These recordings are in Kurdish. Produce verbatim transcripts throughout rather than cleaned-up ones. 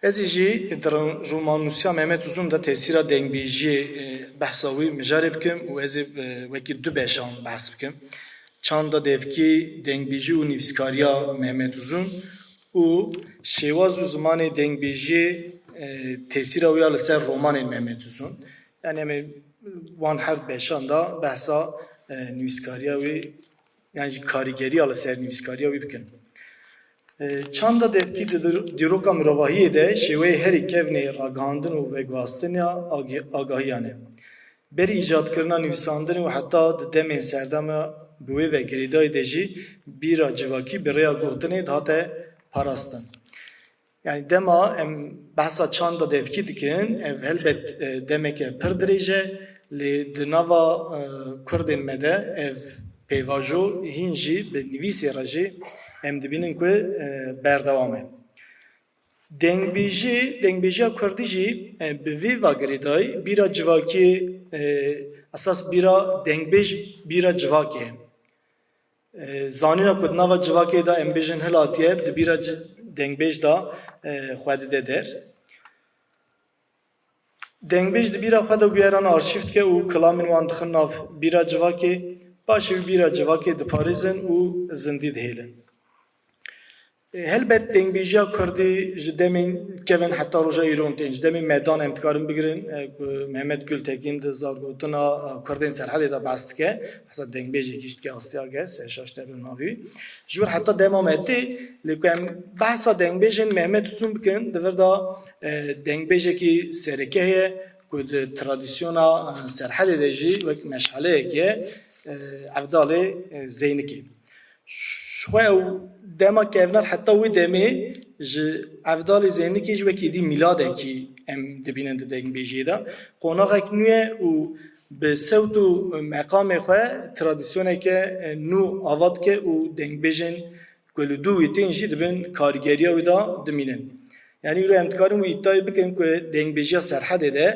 Ez ê jî di ro-, romannûsiya Mehmet Uzun de tesîra dengbêjiyê, e, behsa wî mijarê bikim û ez ê, e, wekî du beşan behs bikim. Çanda devkî, dengbêjî û nivîskariya Mehmet Uzun û şêwaz û zimanê dengbêjiyê, e, tesîra wî ya li ser romanên Mehmet Uzun. Yani em ê wan her beşan de behsa, e, nivîskariya wî, yan jî karîgeriya li ser nivîskariya wî bikin. E, çanda devkî di dir-, dîroka mirovahiyê de şêweyê herî kevnê ragihandin û veguhastina agi-, agahiyan e. Berî îcadkirina nivîsandinê û heta di demên serdema bi wê ve girêdayî de jî bîra civakî bi rêya gotinê dihate parastin. Yani dema em behsa çanda devkî dikin, ev helbet, e, demeke pir dirêj e, lê di nava, e, Kurdên me de ev pêvajo hîn jî bi nivîsê re jî em dibînin ku, e, berdewam e. Dengbêjî, dengbêjiya Kurdî jî, e, bi vî va girêdayî bîra civakî, e, esas bîra dengbêj bîra civakê ye. E, zanîna ku di nava civakê de em bêjin hilatiye, di bîra ci-, dengbêj de, e, xwe dide der. Dengbêj di bîra xwe de bûyerana arşîv dike û kilamên wan dixin nav bîra civakê, paşê wî bîra civakê diparêzin û zindî dihêlin. E, helbet dengbêjiya Kurdî ji demên kevin heta roja îro tên. Ji demên medan em dikarin bigirin, e, ku Mehmet Gultekin di zargotina, e, Kurdên Serhedê de behs dike. Hesa dengbêjekî ji dike astiya ge, serşaş te bi navî. Ji wir heta dema me tê, lê ku em behsa dengbêjên Mehmet Uzun bikin, di vir de, e, dengbêjekî sereke heye ku di tradisyona, e, Serhedê de jî wek meşaleyek e, e, Evdalê, e, Zeynikê. Ji xwe ew dema kevnar heta wî demê ji Evdalê Zeynikê jî wekî dî mîladekî em dibînin di dengbêjiyê de. Qonaxek nû ye û bi sewt û meqamê xwe tradisyoneke, e, nû ava dike û dengbêjên ku li dû wî tên jî di bin karîgeriya wî de dimînin. Yanî îro em dikarin wî îddiayê bikin ku dengbêjiya Serhedê de,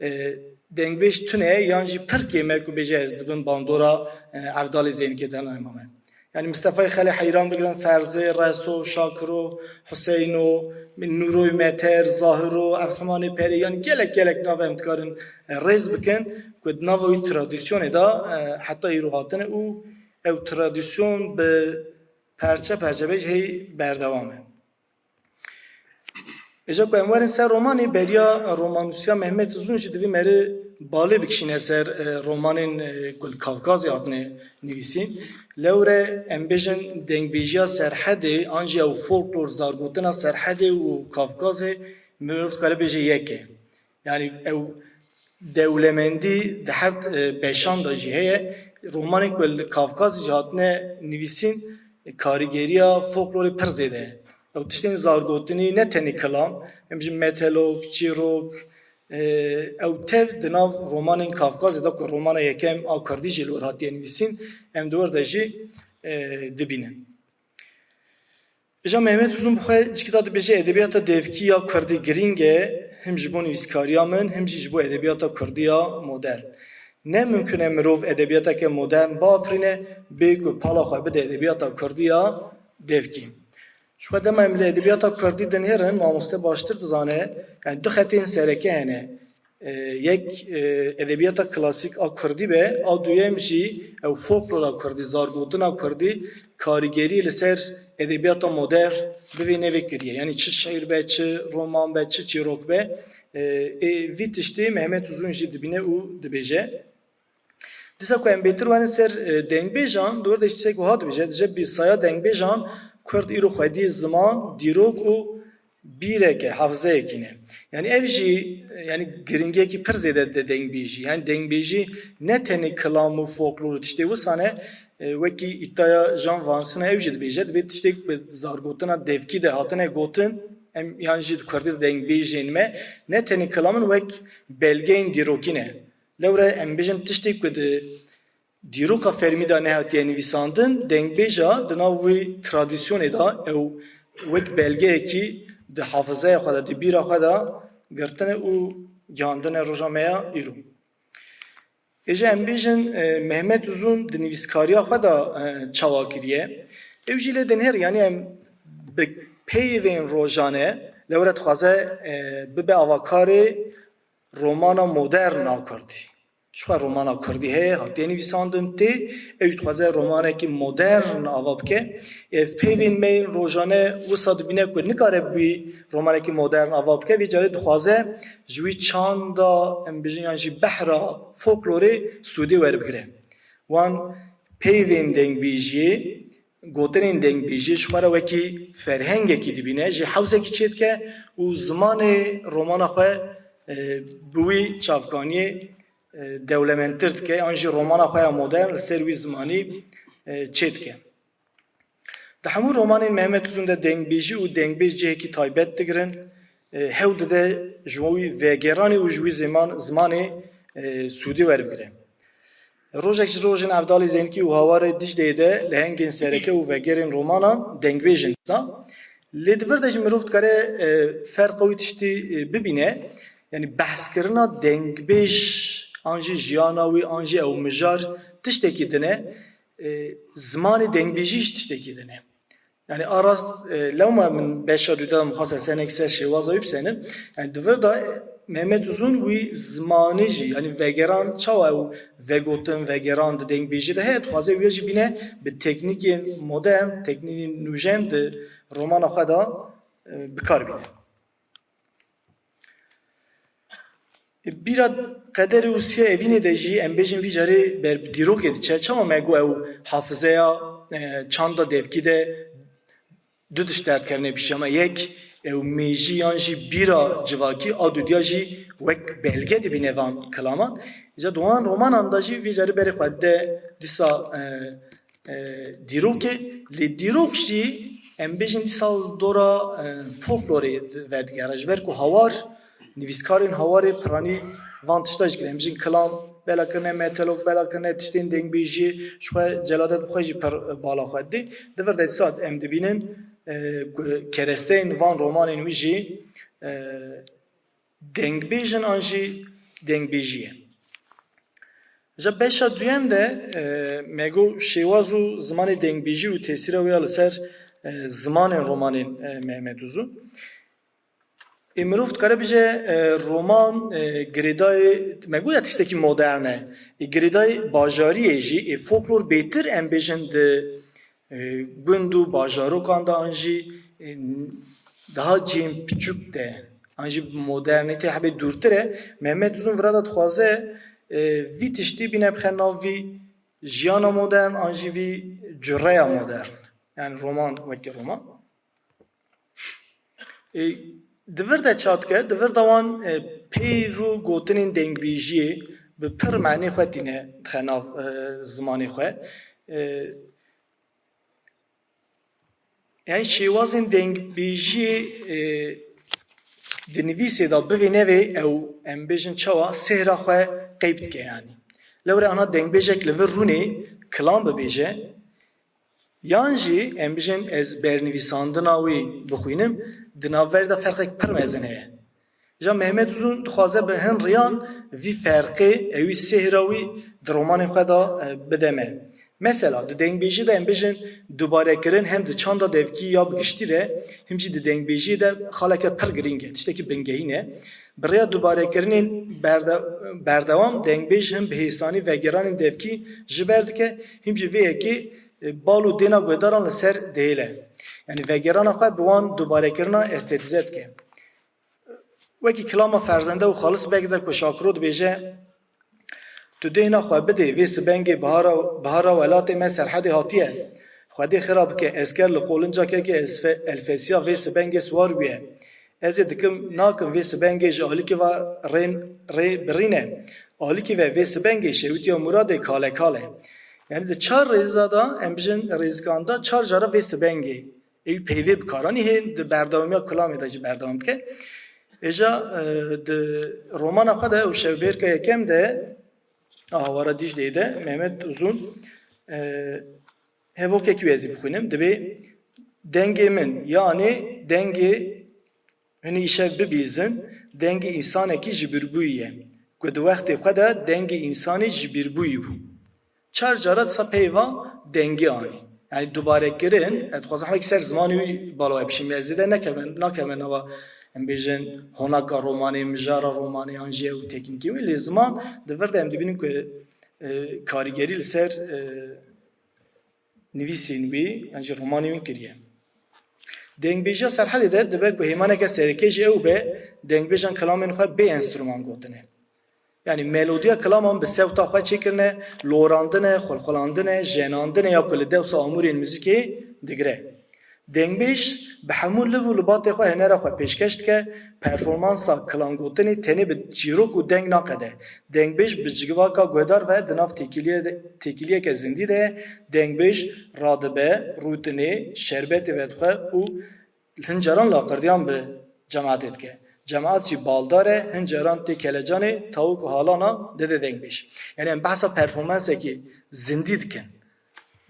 e, dengbêj tune ye yan jî pir kêm e ku bêje ez di bin bandora, e, Evdalê Zeynikê de nema me. Yani Mistefayê Xelê Heyran bigirin, Ferzê, Reso, Şakiro, Huseyno, Nûroy Meter, Zahiro, Evximanê Perê, yani gelek gelek nav em dikarin, e, rêz bikin ku di nava wî tradisyonê de, e, heta îro hatine û ew tradisyon bi perçe perçe bêj hey berdewam e. Êja ku em werin ser romanê, beriya romannûsiya Mehmet Uzun jî divê meri balê bikişîne ser, e, romanên, e, ku li Kavkazê hatine nivîsîn. Lewre em bêjin dengbêjiya Serhedê, an jî ew folklor, zargotina Serhedê û Kavkazê mirov dikare bêje yek e. Yani ew dewlemendî di her, e, beşan de jî heye. Romanên ku li Kavkazê jî hatine nivîsîn, karîgeriya folklorê pir zêde ye. Ew tiştên zargotinî ne tenê kilam, em jî metelok, çîrok, e, ew tev di nav romanên Kavkazê de ku romana yekem a kurdî jî li wir hatiye nivîsîn, em di wir de jî, e, dibînin. Îja Mehmet Uzun bi xwe cikî de dibêje edebiyata devkî ya kurdî girîng e, him ji bo nivîskariya min, him jî ji bo edebiyata kurdî ya modern. Ne mimkun e mirov edebiyateke modern biafirîne, bê ku pala xwe bide edebiyata kurdî ya devkî. Ji xwe dema em li edebiyata kurdî dinêrin, mamoste baştir dizane, yani du xetên sereke hene. E, yek, e, edebiyata klasîk a kurdî be, a duyem jî ew folklora kurdî, zargotina kurdî, karîgerî li ser edebiyata modern bivê nevê kiriye. Yani çi şîîr be, çi roman be, çi çîrok be, e, ê vî tiştê Mehmet Uzun jî dibîne û dibêje. Dîsa ku em bêtir werin ser, e, dengbêjan, di wir de jî tiştek wiha dibêje, dibêje bi saya dengbêjan Kurd îro xwediyê ziman, dîrok û bîreke, hafizeyekî ne. Yani ev jî, yani giringiyekî pir zêde dide dengbêjî. Yani dengbêjî ne tenê kilam û folklor û tiştê wisa ne, e, wekî îddiaya Jan Vansin ew jî dibêje, dibê tiştê bi zargotina devkî de hatine gotin, em yan jî di kurdî de dengbêjên me, ne tenê kilam in, wek belgeyên dîrokî ne. Lewre em bêjin tiştê ku di dîroka fermî de nehatiye nivîsandin, dengbêja di nav wî tradisyonê de ew wek belgeyekî di hafizeya xwe de, di bîra xwe de girtine û gihandine roja me ya îro. Êje em bêjin, e, Mehmet Uzun di nivîskariya xwe de, e, çawa kiriye? Ew jî lê dinêr, yani em bi peyvên rojane, Lewre dixwaze e, bibe avakarê romana modern a kurdî. Jixwe romana kurdî heye, hatiye nivîsandin tê, ew jî dixwaze romanekî modern ava bike. Ev peyvên me yên rojane wisa dibîne ku nikare bi wî romanekî modern ava bike, vê carê dixwaze ji wî çanda, em bijin, yan jî behra folklorê sûdê werbigire. Wan peyvên dengbêjiyê, gotinên dengbêjiyê ji xwe re wekî ferhengekî dibîne, jê hewzekî çêdike û zimanê romana xwe e, bi wî çavkaniyê e, dewlemendtir dike, yan jî romana xwe ya modern li ser wî zimanî e, çêdike. Di hemû romanên Mehmet Uzun de dengbêjî û dengbêj cihekî taybet digirin, e, hewl dide ji wî vegeranê û ji wî ziman, zimanê e, sûdê werbigire. Rojek ji rojên Evdalê Zenkî û Hawarê Dicleyê de lehengên sereke û vegerên romanan dengbêj in dîsa. Lê di vir de jî mirov dikare e, ferqa wî tiştî e, bibîne. Yanî behskirina dengbêj an jî jiyana wî an jî ew mijar tiştekî din e. E, zimanê dengbêjî jî tiştekî din e. Yanî a rast e, lewma min beşa dû de mixwast esenek ser şêwaza wî bisenim. Yanî di vir de Mehmet Uzun wî zimanî jî, yanî vegeran çawa ew vegotin, vegeran di dengbêjî de heye, dixwaze wî jî bîne bi teknîkên modern, teknîkên nûjen di romana xwe de e, bi kar bîne. Bîra Qederê û Siya Evînê de jî em bêjin vî carê ber bi dîrokê diçe. Çawa me got ew hafizeya e, çanda devkî de du tişt derdikevine pêşiya me. Yek, ew mêjî yan jî bîra civakî, a dudiya jî wek belge dibîne van kilaman. Îca di wan romanan de jî vî carê berê xwe dide dîsa e, e, dîrokê. Lê dîrok jî em bêjin dîsa li dora e, folklorê vedigere. Ji ber ku Hawar, nivîskarên Hawarê piranî van tişta jî kirin. Em bêjin kilam, bela kirine metelok, bela kirine tiştên dengbêjiyê, ji xwe celadet bi xwe jî pir bala xwe didê. Di vir de dîsa em dibînin e, ku keresteyên van romanên wî jî e, dengbêj in an jî dengbêjî ye. Ji beşa duyem de e, me got şêwaz û zimanê dengbêjî û tesîra wê ya li ser e, zimanên romanên e, Mehmet Uzun. Ê mirov dikare bije e, roman e, girêdayê, me got ya tiştekî modern e. Ê girêdayê bajariyê jî, ê folklor bêtir em bêjin di e, gund û bajarokan de an jî e, daha cihên piçûk de, an jî bi modernîtê hebê dûrtir e. Mehmet Uzun vira de dixwaze e, vî tiştî bîne bixe nav vî jiyana modern an jî vî cureya modern. Yani roman wekî roman. E, di vir de çat ke, di vir de wan e, peyv û gotinên dengbêjiyê bi pir menê xwe tîne dixe nav e, zimanê xwe. E, Yani şêwazên dengbêjiyê e, di nivîsê de bivê nevê ew em bêjin çawa sêhra xwe qeyb dike yani. Lewre ana dengbêjek li vir rûnê kilam bibêje, yan jî em bijin ez bernivîsandina wî bixwînim, di navber de ferqek pir mezin heye. Ja Mehmet Uzun dixwaze bi hin riyan vî ferqê ewî sêhra wî di romanên xwe de e, bide me. Mesela di dengbêjî de em bijin dubarekirin hem di çanda devkî ya bi giştî de him jî di dengbêjiyê de xaleke pir girîng e, tiştekî bingehîn e. Bi rêya dubarekirinên berde, berdewam dengbêj him bi hêsanî vegeranên devkî ji ber dike him jî vê yekê e, bal û dêna guhdaran li ser dihêle. Yani vegerana xwe bi wan dubarekirina estetîze dike. Wekî kilama Ferzende û Xalis Beg de ku Şakiro dibêje, Tu dêhna xwe bidê, vê sibengê bihara, bihara welatê me Serhedê hatiye. Xwedê xira bike, esker li qolinca kekê Esfe-, Elfesiya vê sibengê siwar bûye. Ez ê dikim, nakim vê sibengê ji alîkî ve rên, rê birîne. Alîkî ve vê sibengê şewitiya Muradê kale kale. Yani di çar rêza de, em bijin rêzikan de çar cara vê sibengê. Ê wî peyvê bi kar anî hê di berdewamiya kulamê de jî berdewam bike. Êja e, di romana xwe de ew şevbêrka yekem de a Hawara Dîcleyê de Mehmet Uzun e, hevokekî wê ez ê bixwînim. Dibê dengê min, yanê dengê hinî îşev bibîzin, dengê însanekî ji birbûyî ye. Ku di wextê xwe de dengê însanê ji birbûyî bû. Çar cara disa peyva dengê anî. Yani dubarekirin, ez dixwazim hemekî ser zimanê wî bala we bişîm. Ez zêde nekevin, nakevin nava, em bêjin, honaka romanê, mijara romanê, an jî ew teknîkê wî. Lê ziman di vir de em dibînin ku, e, karîgerî li ser, e, nivîsên wî, yan jî romanê wî kiriye. Dengbêjiya Serhedê de dibe ku hêmaneke sereke jî ew be, dengbêjan kilamên xwe bê enstrûman gotine. Yani melodiya kilaman bi sewta xwe çêkirine, lorandine, xulxulandine, jenandine ya ku li dewsa amûrên muzîkê digire. Dengbêj bi hemû liv û libatê xwe hunera xwe pêşkeş dike, performansa kilangotinê tenê bi çîrok û deng naqede. Dengbêj bi civaka guhdar ve di nav têkiliyê de, têkiliyeke zindî de ye. Dengbêj radibe, rûtinê, şerbetê vedixwe û hin caran laqirdiyan bi cemaetê dike. Cemaet jî baldar e, hin caran tê kelecanê tawik û halana dide dengbêj. Yani em behsa performansekî zindî dikin.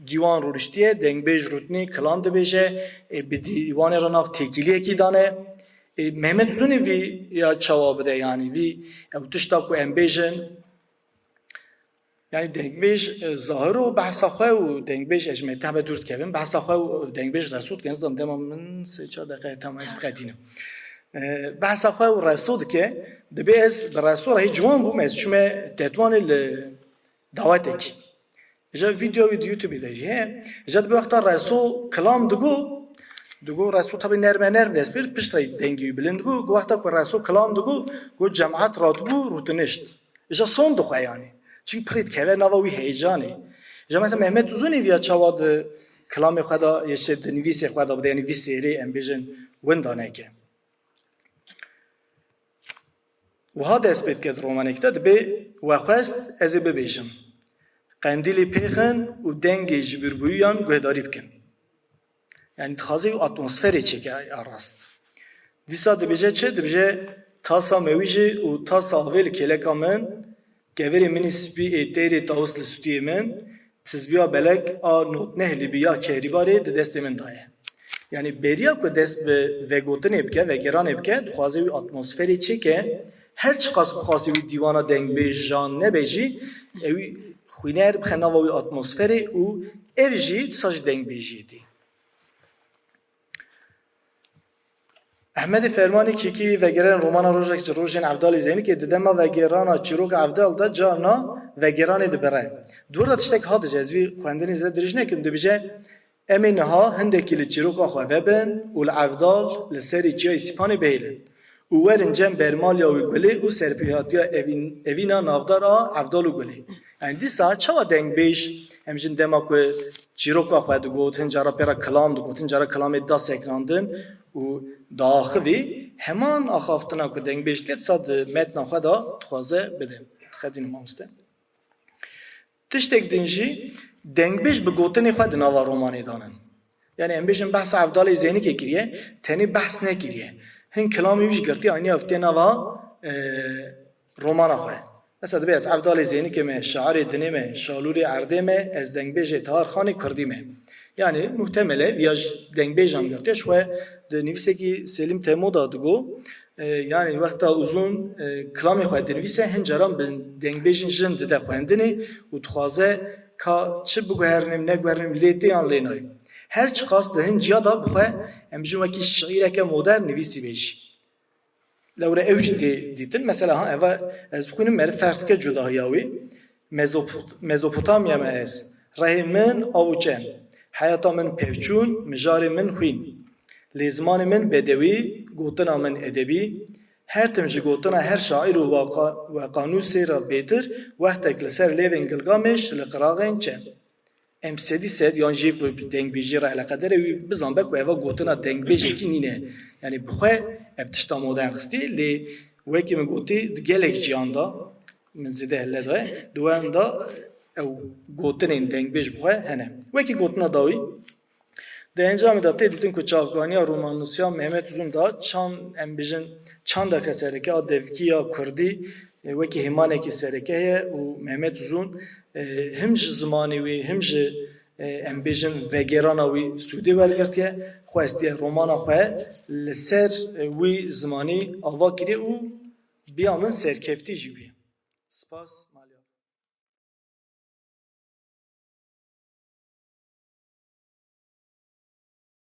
Dîwan rûniştiye, dengbêj rûtinî, kilan dibêje, e, bi dîwanê re nav têkiliyekî dane. E, Mehmet Uzunî vî ya çawa bide, yani vî ew tişta ku em bêjin, yani dengbêj, e, zahir û behsa xwe û dengbêj, ez ji metehbe dûr dikevim, behsa xwe û dengbêj Reso dikin, ez dema min sê çar deqe tam ez biqedînim. E, behsa xwe û Reso dike, dibê ez bi Reso re hê ciwan bûm, ez çûme Tetwanê li dawetekî. Îja vîdeo wî di YouTube de jî heye. Îja dibe wexta Reso kilam digo, digo Reso tabi nerme nerm dest pê, piştre dengî wî bilind bû. Go wexta ku Reso kilam digo, go cemaet ratibû rûtinişt. Îja son dixwe yani. Çimkî pirê dikeve nava wî heyecanê. Îja mesela Mehmet Uzunî viya çawa di kilamê xwe de, yê şê di nivîsê xwe de bide, yani vî sêrê em bêjin winda neke. Wiha dest pê dike di romanekî de, dibê we xwest ez ê bibêjim. Qendîlê pêxin û dengê ji birbûyiyan guhdarî bikin. Yani dixwaze wî atmosferê çêke ya rast. Dîsa dibêje çi? Dibêje tasa mewîjê û tasa avê li kêleka min, kevirê min ê spî ê têrê tawis li stûyê min, tizbiya belek a nod neh libî ya kehrîbarê di destê min de ye. Yani beriya ku dest bi vegotinê bike, vegeranê bike, dixwaze wî atmosferê çêke, her çiqas bixwaze wî dîwana dengbêjan nebe jî, ew xwîner bixe nava wî atmosferê û ev jî disa jî dengbêjiyê tê. Ehmedê Fermanî Kîkî vegerên romana Rojek ji Rojên Evdalê Zeynikê di dema vegerana çîroka Evdal de carna vegeranê dibire. Di wir de tiştek hat dije, ez vî xwendinê zêde dirêj nekim, dibêje, em ê niha hindekî li çîroka xwe vebin û li Evdal li serê çiyayê Sîpanê bihêlin û werin cem bermaliya wî Gulê û serpêhatiya evîn-, evîna navdar a Evdal û Gulê. Yani dîsa çawa dengbêj, em jin dema ku çîroka xwe digot, hin cara pê re kilam digot, hin cara kilamê da sekinandin û diaxivî, heman axaftina ku dengbêj dike, dîsa di metna xwe de dixwaze bide. Dixedînin mamoste. Tiştek din jî dengbêj bi gotinê xwe di nava romanê danin. Yani em bêjin behsa Evdalê Zeynikê kiriye, tenê behs nekiriye. Hin kilamê wî jî girtiye, aniya evtiye nava, e, romana xwe. Mesela dibê ez Evdalê Zeynikê me, şairê dinê me, şalûrê erdê me, ez dengbêjê Tahar Xanê Kurdî me. Yani muhtemele viya ji dengbêjan girtiye, ji xwe di nivîsekî Selîm Temo de digo, e, yani wexta Uzun, e, kilamê xwe dinivîse, hin caran bi dengbêjên jin dide xwendinê û dixwaze ka çi biguherinim, neguherinim, lê tê yan lê nayê. Her çiqas di hin ciya de bixwe, em jin wekî şiîreke modern nivîsî be jî. Lewre ew jî tê dîtin. Mesela ha eva ez bixwînim, meriv ferq dike cudahiya wî. Mezopot-, Mezopotamya me ez. Rehê min av û çem. Heyata min pevçûn, mijarê min xwîn. Lê zimanê min bedewî, gotina min edebî. Her tim ji gotina her şaîr û waqa-, weqanûsê re bêtir, wextek li ser lêvên Gilgamêş li qiraxên çem. Em sedî sed yan jê ku bi dengbêjiyê re eleqedar e, wî bizanbe ku eva gotina dengbêjekî nîne. Yani bi xwe ev tişta modern xistî, lê wekî min gotî di gelek ciyan de, min zêde helle daye, di wan de ew gotinên dengbêj bi xwe hene. Wekî gotina dawî, di encamê de tê dîtin ku çavkaniya romannûsiya Mehmet Uzun de çand, em bijin, çandeke sereke a devkî ya kurdî, e, wekî hêmanekî sereke heye û Mehmet Uzun, e, him ji zimanê wî, him ji, e, em bêjin, vegerana wî sûdê wergirtiye, xwestiye romana xwe li ser, e, wî zimanî ava kiriye û biya min serkeftî jî bûye. Spas, malî.